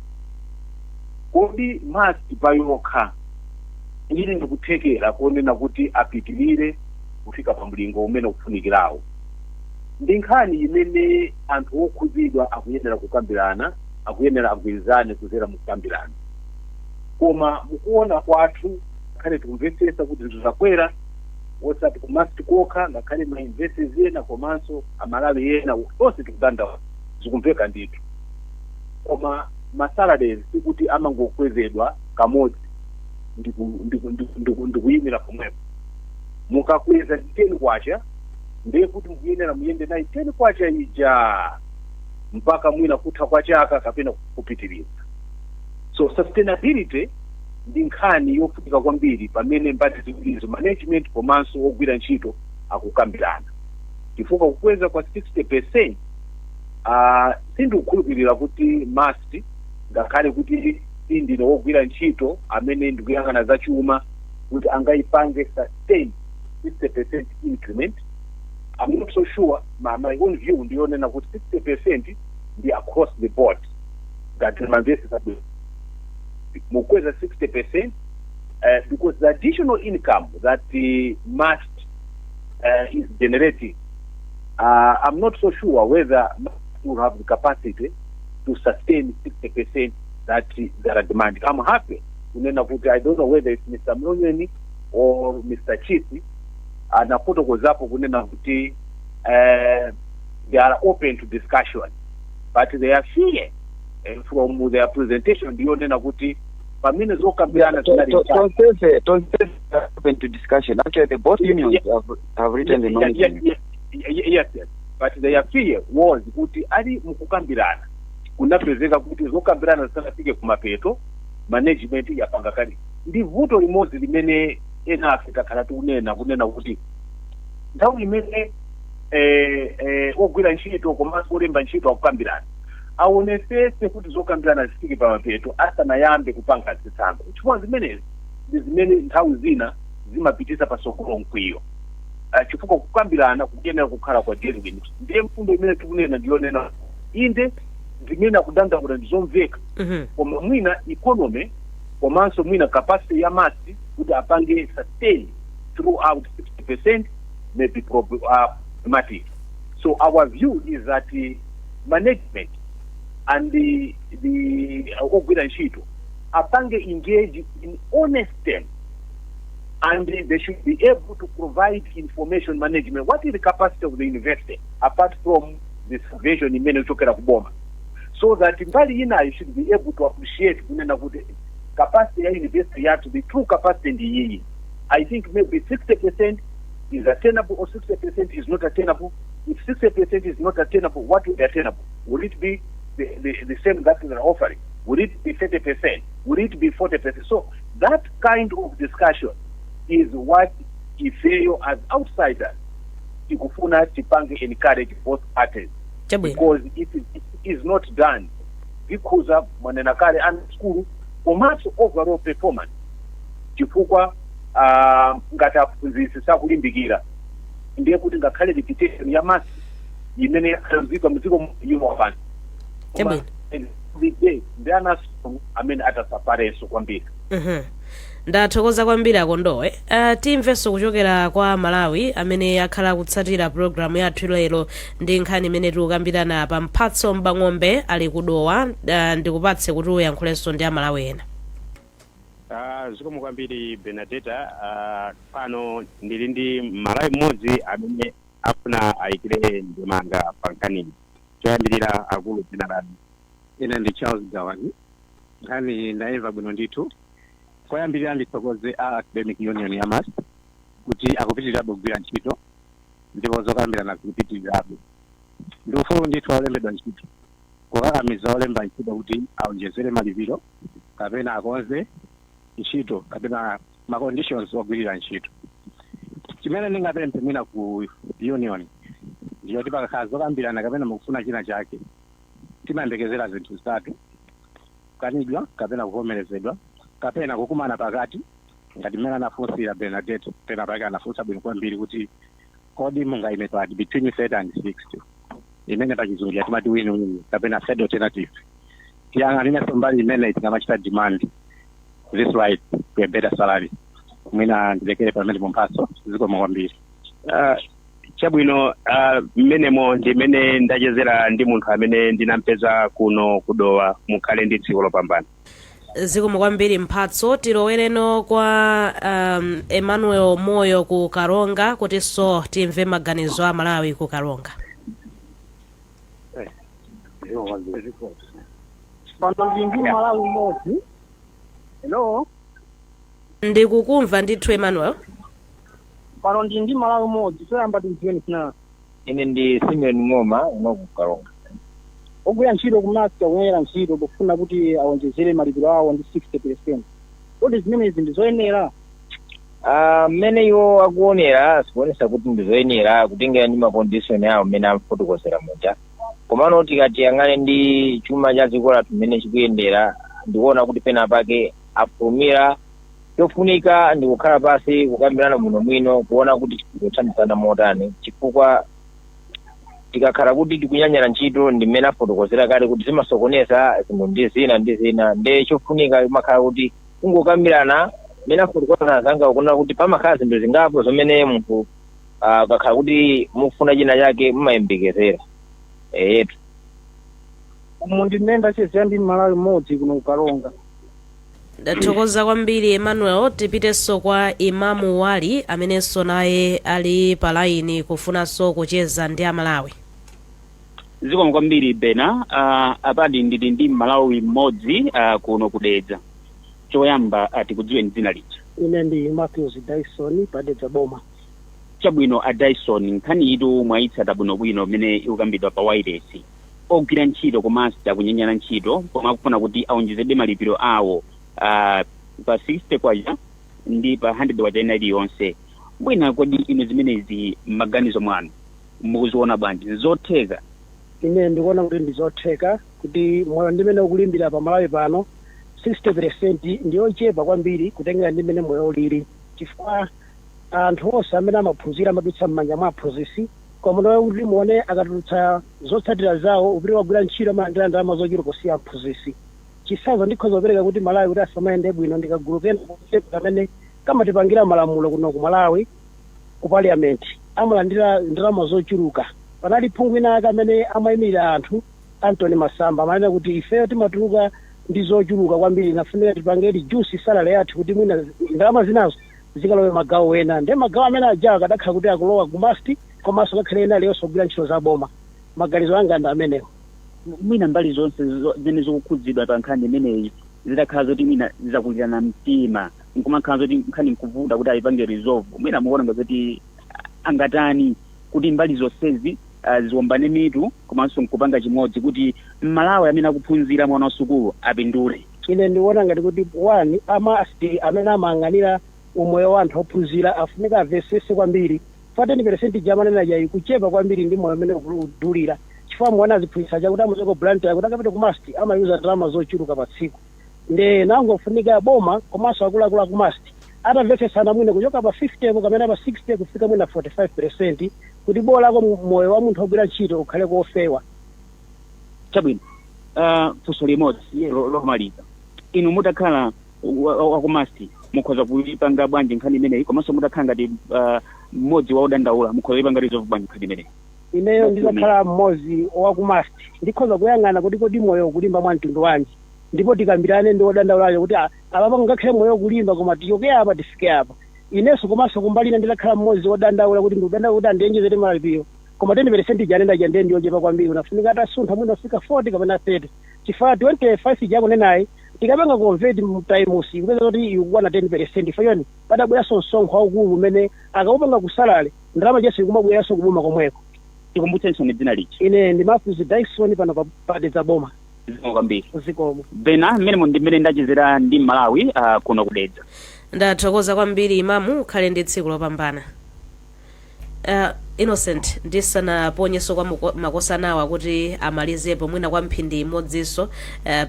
kodi MUST payokha ili ndi kuthekera kunena kuti apitirire kufika pa mlingo umene ukufunikirawo? Ndi nkhani imene anthu okhuzidwa akuyenera kukambirana, akuyenera agwirizane kuzera mukukambirana. Koma mukuona kwathu, ngakhale tikumvetsetsa kuti zinthu zakwera, osati ku MUST kokha, ngakhale ma universities ena komanso Amalawi ena tonse tikudandaula, zikumveka ndithu. Koma ma salaries sikuti amangokwezedwa kamodzi ndikuyimira pomwepo. Mukakweza ndi 10 kwacha, ndiye kuti mukuyenera muyende nayi 10 kwacha ija mpaka mwina kutha kwa chaka kapena kupitiriza. So sustainability ndi nkhani yofunika kwambiri pamene mbali ziwirizo, management komanso ogwira ntchito, akukambirana, chifukwa kukweza kwa 60%, sindikukhulupirira kuti MUST, ngakhale kuti sindine wogwira ntchito amene ndikuyang'ana zachuma, kuti angayipange sustain 60% increment. I'm not so sure. My own view ndiyonena kuti 60% ndi across the board. Ngati mamvesesa bwino, mukweza 60% because the additional income that the MUST is generating, I'm not so sure whether MUST will have the capacity to sustain 60% that they are demanding. I'm happy kunena kuti, I don't know whether it's Mr. Mlonyeni or Mr. Chisi, anafotokozapo kunena kuti they are open to discussion, but their fear from their presentation ndiyonena kuti pamene zokambirana zinali Tonsefe are open to discussion. Actually, the both unions have written the management. Yes, but their fear was kuti ali mukukambirana kunapezeka kuti zokambirana zisanafike kumapeto, management yapanga kale. Ndi vuto limodzi limene ena afe takhala tikunena kunena kuti nthawi imene Ogwira ntchito komanso olemba ntchito akukambirana, aonesese kuti zokambirana zifike pamapeto asanayambe kupanga zisankho, chifukwa zimenezi ndi zimene nthawi zina zimapitisa pasogolo mkwiyo, chifukwa kukambirana kukuyenera kukhala kwa genuine. Ndiye mfundo imene tikunena ndiyonena inde, zimene akudandaula ndizomveka, koma mwina economy komanso mwina capacity ya MUST kuti apange sustain throughout 60% may be problematic. So our view is that management and the ogwira ntchito apange engage in honest terms, and they should be able to provide information management. What is the capacity of the university apart from the subvention imene ichokera kuboma, so that mbali inayo should be able to appreciate kunena kuti capacity ya university yathu, the true capacity ndi iyi. I think maybe 60% is attainable or 60% is not attainable. If 60% is not attainable, what will be attainable? Will it be the same that they are offering? Will it be 30%? Will it be 40%? So that kind of discussion is what ifeyo as outsiders tikufuna tipange encourage both parties, because if it is not done, zikhuza mwanena kale ana skulu komanso overall performance, chifukwa ngati aphunzitsi sakulimbikira, ndiye kuti ngakhale reputation ya MUST imene yakhazikika mdziko yimo pansi. Every day ndi ana skulu amene atasafarenso kwambiri. Ndathokoza kwambiri, Akondowe. Timvenso kuchokera kwa Malawi amene akhala akutsatira programu yathu lero ndi nkhani imene tikukambirana pa. Mphatso Mbang'ombe ali kudowa. Ndikupatse kuti uyankhulenso ndi Amalawi ena. Zikomo kwambiri, Benadeta. Pano ndili ndi Malawi mmodzi amene afuna ayikire ndemanga pa nkhaniyi. Choyambirira, akulu, dzina lanu? Ine ndi Charles Gawani. Nkhani ndayimva bwino ndithu. Koyambirira ndithokoze a Academic Union ya MUST kuti akupitirirabe kugwira ntchito ndipo zokambirana zikupitirirabe. Ndi ufulu ndithu olembedwa ntchito kukakamiza olemba ntchito kuti aonjezere malipiro kapena akonze ntchito kapena ma conditions ogwirira ntchito. Chimene ndingapemphe mwina ku union ndiyoti pakakhala zokambirana kapena mukufuna china chake, timayembekezera zinthu zitatu: kukanidwa kapena kuvomerezedwa kapena kukumana pakati, ngati mmene anafunsira Bernadette. Pena pake anafunsa bwino kwambiri kuti kodi mungayime pati between 30 and 60, imene pachizungu timati win-win kapena third alternative. Tiyang'anirenso mbali imene tikamachita demand this right to a better salary. Mwina ndilekere pamene, Mphatso. Zikomo kwambiri. Chabwino. Mmenemo ndimene ndachezera ndi munthu amene ndinampeza kuno kudowa. Mukhale ndi tsiku lopambana. Zikomo kwambiri, Mphatso. Tilowereno kwa Emmanuel Moyo ku Karonga kutinso timve maganizo a Malawi ku Karonga. Pano ndi ndi Malawi mmodzi. Hello? Ndikukumva ndithu, Emmanuel. Pano ndi Malawi mmodzi. Choyamba tidziweni dzina. Ine ndi Simeon Ng'oma uno ku Karonga. Ogwira ntchito ku MUST akuyera ntchito pofuna kuti awonjezere malipiro awo ndi 60%. Kodi zimenezi ndi zoyenera? Mmene iwo akuonera zikuonesa kuti ndizoyenera kutengera ndi ma condition awo mmene afotokozera muja. Komano tikati yang'ane ndi chuma cha dziko lathu mmene chikuyendera, ndikuona kuti pena pake afulumira. Chofunika ndi kukhala pasi, kukambirana bwinobwino, kuona kuti tikuthandizana motani, chifukwa tikakhala kuti tikunyanyala ntchito, ndi mmene afotokozera kale kuti zimasokoneza zinthu ndi zina ndi zina. Nde chofunika imakhala kuti kungokambirana mmene afotokozera zanga, kuona kuti pamakhala zinthu zingapo zimene munthu akakhala kuti mukufuna china chake mumayembekezera eyetu. Umu ndimene ndachezera ndi Malawi mmodzi kuno ku Karonga. Ndathokoza kwambiri, Emmanuel. Tipitenso kwa Imamu Wali amenenso naye ali pa laini kufunanso kucheza ndi Amalawi. Zikomo kwambiri, Bena. Apadi ndili ndi Malawi mmodzi kuno kudedza. Choyamba, tikudziweni dzina lija. Ine ndi Matthews Dyson, padedza boma. Chabwino, a Dyson, nkhani itu mwayitsata bwinobwino mmene ikukambidwa pa wireless. Ogwira ntchito komanso akunyanyala ntchito pomwe akufuna kuti aonjezedwe malipiro awo pa 60 kwacha ndi pa 100 kwacha ina iliyonse. Mwina kodi inu zimenezi m'maganizo mwanu Mukuziona bwanji? Zotheka? Ine ndikuona kuti ndizotheka, kuti moyo ndimene ukulimbira pa Malawi pano, 60% ndiyochepa kwambiri kutengera ndi mmene moyo ulili, chifukwa anthu onse amene amaphunzira amadutsa m'manja mwa aphunzitsi. Koma ndiye kuti muone akatulutsa zotsatira zawo, upite wagwira ntchito amalandira ndalama zochuluka kusiya aphunzitsi. Chitsanzo ndikhoza kupereka kuti Malawi kuti asamayende bwino, ndikagulu kena kamene kamatipangira malamulo kuno ku Malawi ku parliament, amalandira ndalama zochuluka. Panali phungu ina ake amene amayimirira anthu, Anthony Masamba, amanena kuti ifeyo timatuluka ndi zochuluka kwambiri, nafunika tipange reduce salary yathu kuti mwina ndalama zinazo zikalowe magawo ena. Ndiye magawo amene ajawo akadakhala kuti akulowa ku MUST, komanso ngakhale ena aliyonse kugwira ntchito za boma. Maganizo anga ndi amenewo. Mwina mbali zonse zimene zikukhudzidwa pa nkhani imeneyi zitakhala zoti mwina zakulirana mtima, nkumakhala zoti nkhani nkuvuta kuti ayipange resolve, mwina mukuona ngati angatani kuti mbali zonsezi ziwombane mitu komanso nkupanga chimodzi kuti Mmalawi amene akuphunzira, mwana wa sukulu, apindule? Ine ndikuona ngati kuti one, a MUST amene amayang'anira umoyo wa anthu ophunzira afunika amvesese kwambiri. Fa 10% jamanena jayi kuchepa kwambiri ndi moyo umene ukudulira, chifukwa muona aziphunzitsa chakuti amuzeko Blantyre kuti akapita ku MUST amayuza ndalama zochuluka pa tsiku. Nde nangofunika boma komanso akuluakulu aku MUST atamvetsesana, mwina kuchoka pa 50 po kapena pa 60 kufika mwina 45%, kuti bolako moyo wa munthu ogwira ntchito ukhale kofewa. Chabwino, funso limodzi lomaliza. Inu mutakhala waku MUST, mukhoza kuipanga bwanji nkhani imeneyi? Komanso mutakhala ngati mmodzi wa odandaula, mukhoza kuipanga resolve bwanji nkhani imeneyi? Ineyo ndizakhala mmodzi wa ku MUST, ndikhoza kuyang'ana kuti kodi moyo ukulimba mwa mtundu wanji, ndipo tikambirane ndi odandaulayo kuti apapa ngakhale moyo ukulimba, koma tichoke apa tifike apa. Inenso komanso kumbali ina ndidakhala mmodzi wodandaula kuti ndikudandaula kuti andiyenjezere malipiro, koma 10% janena ja ndiye ndiyochepa kwambiri. Unafunika atasuntha mwina kufika 40 kapena 30, chifukwa 25 jakunenayi tikapanga convert times kupeza kuti ikukwana 10%. Fayoni padabweranso msonkho waukulu umene akawupanga ku salary, ndalama jenso ikumabweranso kuboma komweko. Tikumbutsenso ni dzina lichi. Ine ndi Matthews Dyson pano pa Padedza boma. Zikomo kwambiri. Zikomo. Bena, mmene ndi mmene ndachezera ndi Malawi kuno kudedza. Ndathokoza kwambiri, Imamu, ukhale ndi tsiku lopambana. Innocent, ndisanaponyeso kwa makosanawa kuti amalizepo mwina kwa mphindi imodzinso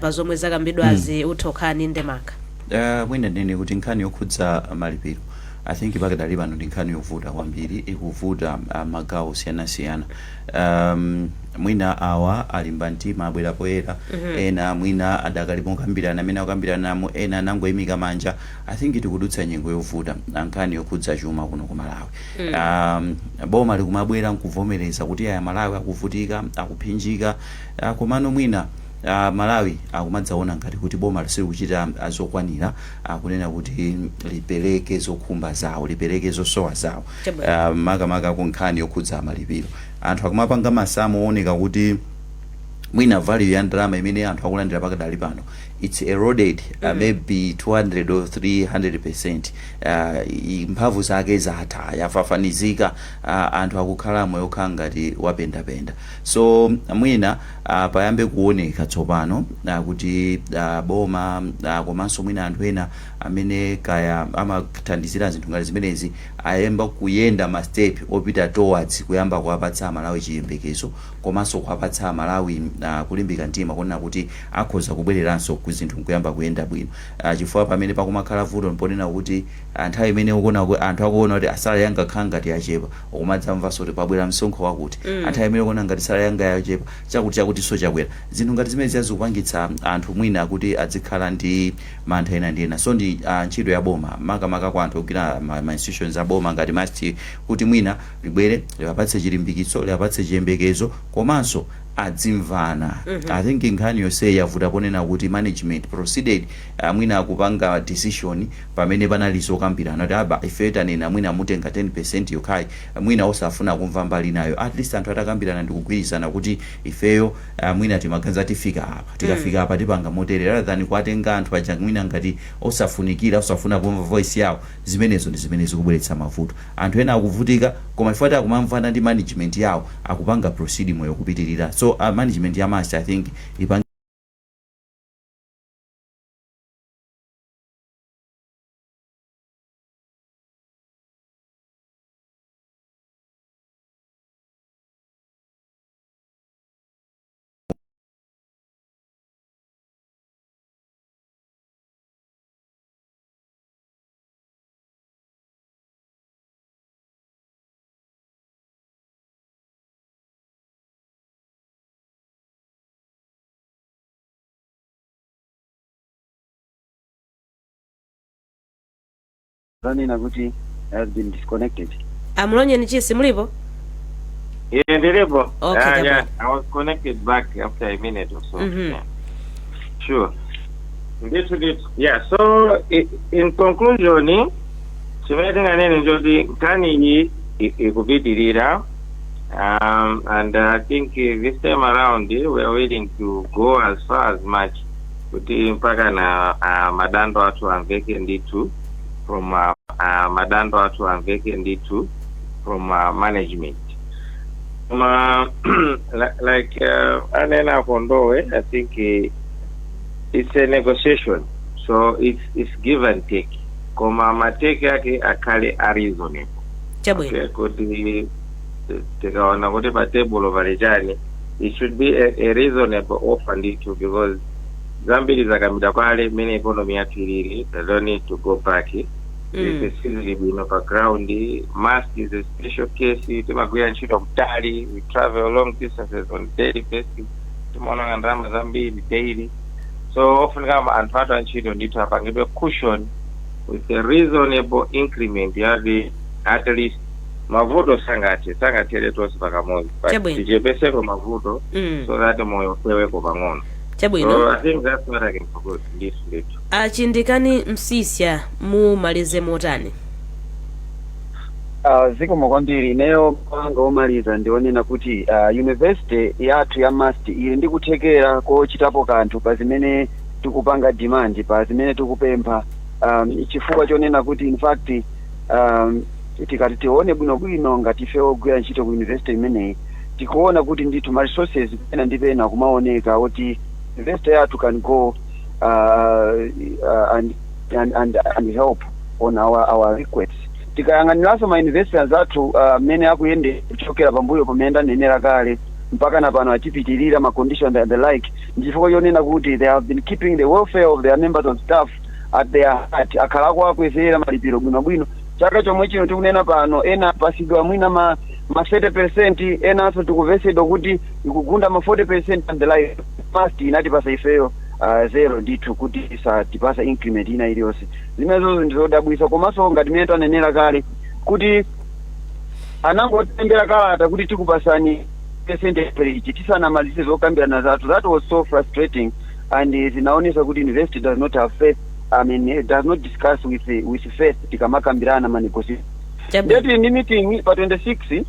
pa zomwe zakambidwazi, utha kukhala ndi ndemanga. Mwina ndinene kuti nkhani yokhudza malipiro, I think pakadali pano ndi nkhani yovuta kwambiri, ikuvuta magawo osiyanasiyana. Mwina awa alimba mtima, abwera poyera. Ena mwina adakalipo kukambirana amene akukambirana, ena anangoyimika manja. I think tikudutsa nyengo yovuta nkhani yokhudza chuma kuno ku Malawi. Boma likumabwera nkuvomereza kuti aya, Malawi akuvutika, akuphinjika, komano mwina Malawi akumadzaona ngati kuti boma silikuchita zokwanira, kunena kuti lipereke zokhumba zawo, lipereke zosowa zawo. Chabwino. Makamaka ku nkhani yokhudza malipiro, anthu akumapanga masamu ooneka kuti mwina value ya ndalama imene anthu akulandira pakadali pano, it's eroded maybe 200 or 300%. Mphamvu zake zatha, yafafanizika. Anthu akukhala moyo okhala ngati wapendapenda. So mwina payambe kuoneka tsopano kuti boma, komanso mwina anthu ena amene kaya amathandizira zinthu ngati zimenezi, ayamba kuyenda ma step opita towards kuyamba kuwapatsa Amalawi chiyembekezo, komanso kuwapatsa Amalawi kulimbika mtima kunena kuti akhoza kubwereranso ku zinthu nkuyamba kuyenda bwino, chifukwa pamene pakumakhala vuto mponena kuti nthawi imene ukuona anthu akuona kuti salary yanga khala ngati yachepa, ukumadzamvanso kuti pabwera msonkho wakuti. Nthawi imene ukuona ngati salary yanga yachepa, chakuti chakutinso chakwera. Zinthu ngati zimene zikupangitsa anthu mwina kuti adzikhala ndi mantha ena ndi ena. So ndi ntchito ya boma, makamaka kwa anthu ogwira ma institutions a boma ngati MUST, kuti mwina libwere liwapatse chilimbikitso, liwapatse chiyembekezo, komanso adzimvana. I think nkhani yonseyi yavuta ponena kuti management proceeded mwina akupanga decision pamene panali zokambirana kuti aba ife tanena mwina mutenga 10% yokhayi, mwina osafuna kumva mbali nayo. At least anthu atakambirana ndi kugwirizana kuti ifeyo mwina timaganiza tifika apa, tikafika apa tipanga motere, rather than kuwatenga anthu aja mwina ngati osafunikira, osafuna kumva voice yawo. Zimenezo ndi zimene zikubweretsa mavuto. Anthu ena akuvutika, koma chifukwa akumamvana ndi management yawo, akupanga proceed moyo kupitirira. So management ya MUST, I think, ipange Zanena kuti has been disconnected. Amulonyeni Chisi, mulipo? Yeah, ndilipo. Okay, Yeah, chabwino. I was connected back after a minute or so. Yeah. Sure. Ndithu ndithu. Yeah, so in conclusion, chimene tinganene njoti nkhani iyi ikupitirira, and I think this time around we are willing to go as far as much kuti mpaka na madando athu amveke ndithu from madando athu amveke ndithu from management. Like anena Kondowe, I think it's a negotiation, so it's give and take, koma ma take yake akhale a reasonable. Chabwino. Okay, kuti tikaona kuti pa table pali chani, it should be a reasonable offer ndithu, because zambiri zakambidwa kale mmene economy yathu ilili. They don't need to go back. Sizili bwino pa ground. MUST is a special case. Timagwira ntchito kutali, we travel long distances on daily basis, timaonanga ndalama zambiri daily, so ofunika anthu athu antchito ndithu apangidwe cushion with a reasonable increment yati at least mavuto sangathere tonse pakamodzi, but Chabwino. tichepeseko mavuto so that moyo ufeweko pang'ono. Chabwino. So I think that's what I can propose ndithu ndithu. Achindikani Msisya, mumalize motani? Zikomo kwambiri. Ineyo panga omaliza ndionena kuti university yathu ya MUST ili ndi kuthekera kochitapo kanthu pa zimene tikupanga demand, pa zimene tikupempha, chifukwa chonena kuti in fact tikati tione bwinobwino, ngati ife ogwira ntchito ku university imeneyi, tikuona kuti ndithu ma resources pena ndi pena kumaoneka oti university yathu can go and help on our requests. Tikayang'aniranso ma university anzathu mmene akuyendera kuchokera pambuyo pamene ndanenera kale mpaka na pano achipitirira ma conditions and the like, ndichifukwa chonena kuti they have been keeping the welfare of their members of staff at their heart. Akhala akuakwezera malipiro bwinobwino. Chaka chomwe chino tikunena pano, ena apasidwa mwina ma 30%, enanso tikuvesedwa kuti ikugunda ma 40% and the like. MUST inatipasa ifeyo zero ndithu, kuti isatipasa increment ina iliyonse. Zimenezo ndizodabwisa. Komanso ngati mmene tanenera kale kuti anangotembera kalata kuti tikupasani percent average tisanamalize zokambirana zathu, that was so frustrating and zinaonesa kuti university does not have faith, I mean, it does not discuss with faith tikamakambirana ma negotiation. Chabwino. Ndeti ndi meeting pa 26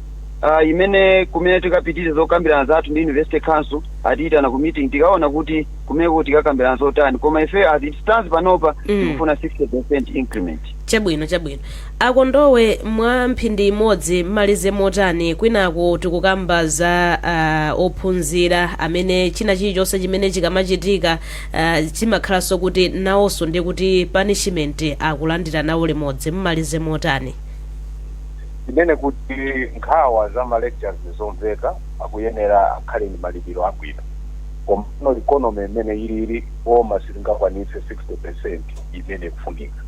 imene kumene tikapitiriza zokambirana zathu ndi university council. Atiyitana ku meeting, tikaona kuti kumeko tikakambirana zotani, koma ife as it stands panopa tikufuna 60% increment. Chabwino. Akondowe, mwa mphindi imodzi, mmalize motani? Kwinaku tikukamba za ophunzira amene china chilichonse chimene chikamachitika chimakhalanso kuti nawonso ndi kuti punishment akulandira nawo limodzi. Mmalize motani? Imene kuti nkhawa za ma lectures zomveka, akuyenera akhale ndi malipiro abwino, komano economy imene ilili, boma silingakwanitse 60% imene ikufunika,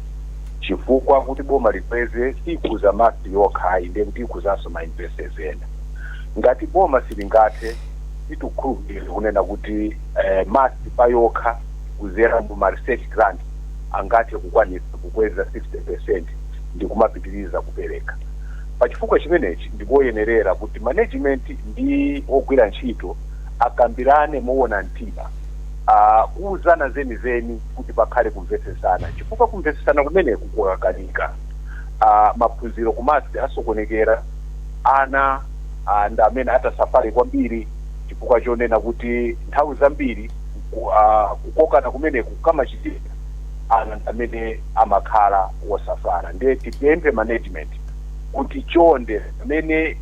chifukwa kuti boma likweze sikuza MUST yokhayi, ndiye kuti ikuzanso ma universities ena. Ngati boma silingathe, tikukhulupirira kunena kuti MUST payokha kuzera mu ma research grant angathe kukwanitsa kukweza 60% ndi kumapitiriza kupereka. Pachifukwa chimenechi ndikoyenerera kuti management ndi ogwira ntchito akambirane moona mtima, kuwuzana zenizeni kuti pakhale kumvetsesana, chifukwa kumvetsesana kumeneku kukakanika, maphunziro ku MUST asokonekera, ana ndi amene atasafari kwambiri, chifukwa chonena kuti nthawi zambiri kukokana kumeneku kamachitika, ana ndi amene amakhala wosafara. Ndiye tipemphe management kuti chonde, amene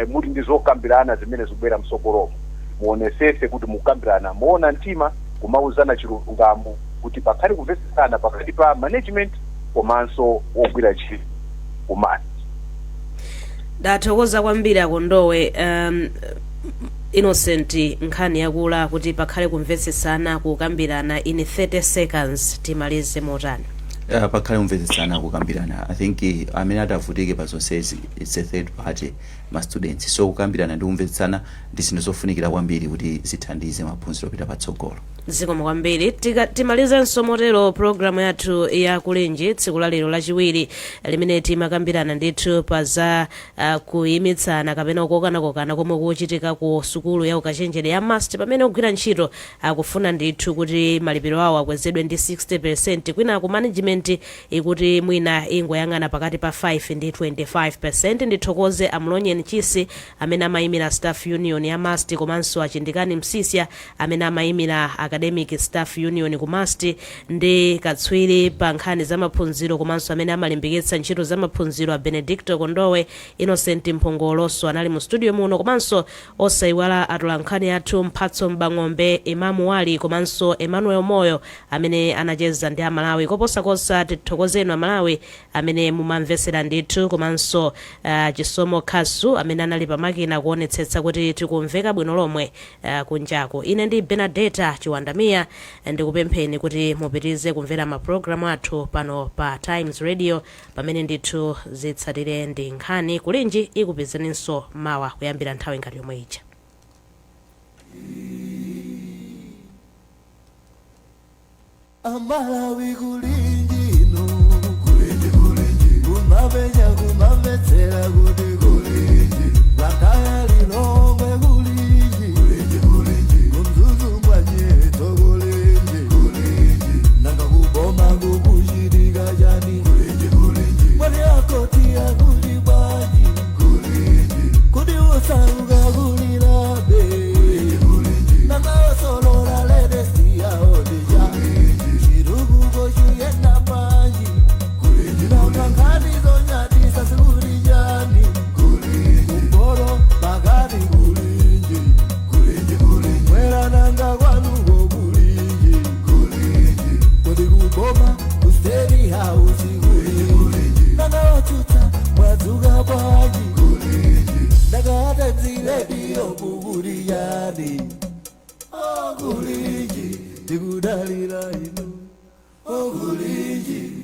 muli ndi zokambirana zimene zikubwera msogolomo, muonesese kuti mukambirana moona mtima, kumauzana chilungamo, kuti pakhale kumvetsesana pakati pa management komanso wogwira ntchito ku MUST. Ndathokoza kwambiri, Akondowe. Innocent, nkhani yakula kuti pakhale kumvetsesana, kukambirana. In 30 seconds, timalize motani? Pakhale kumvetsesana, kukambirana. I think amene atavutike pa zonsezi, it's a third party, ma students. So kukambirana ndi kumvetsesana ndi zinthu zofunikira kwambiri kuti zithandize maphunziro opita patsogolo. Zikomo kwambiri. Timalizenso motero programu yathu ya Kulinji tsiku la lero Lachiwiri, limene timakambirana ndithu pa za kuyimitsana kapena kukokanakokana komwe kuchitika ku sukulu ya ukachenjede ya MUST, pamene ogwira ntchito akufuna ndithu kuti malipiro awo akwezedwe ndi 60, kwina ku management ikuti mwina ingoyang'ana pakati pa 5 ndi 25. Ndithokoze Amulonyeni Chisi amene amayimira staff union ya MUST, komanso Achindikani Msisya amene amayimira Academic Staff Union ku MUST, ndi katswiri pa nkhani za maphunziro komanso amene amalimbikitsa ntchito za maphunziro a Benedicto Kondowe. Innocent Mphongolonso anali mu studio muno, komanso osayiwala atolankhani athu Mphatso Mbang'ombe, Imamu Wali komanso Emmanuel Moyo amene anacheza ndi Amalawi. Koposakosa tithokozeni Amalawi amene mumamvesera ndithu, komanso Chisomo Khasu amene anali pamakina kuonetsetsa kuti tikumveka bwino lomwe kunjako. Ine ndi Benadeta Chiwandamiya, ndikupempheni kuti mupitirize kumvera mapulogalamu athu pano pa Times Radio, pamene ndithu zitsatire ndi nkhani. Kulinji ikupezeninso mawa kuyambira nthawi ngati yomwe ija. Amalawi, kulinji ino, kulinji, kulinji, kumapenya kumamvetsera kuti kulinji, Blantyre, Lilongwe, kulinji, kulinji, kulinji, kuMzuzu mwanyeto, kulinji, kulinji, nanga kuboma kukuchitika chani? Kulinji, kulinji, mwani akoti akuli bwanji? Kulinji, kuti usauka kulilabe? Kulinji, kulinji, nanga osolola latest yaodija chirukuko chiyenda panji? Nanga nkhani zonyadisa sikuli chani? Kumporo pakati, kulinji, mwera nanga kwanuko, kulinji, kuti kuboma ku State House, kulinji, nanga otsutsa mwadzuka bwanji? Nanga a Times Radio kukuli chani? Okulinji, tikudalira inu, okulinji.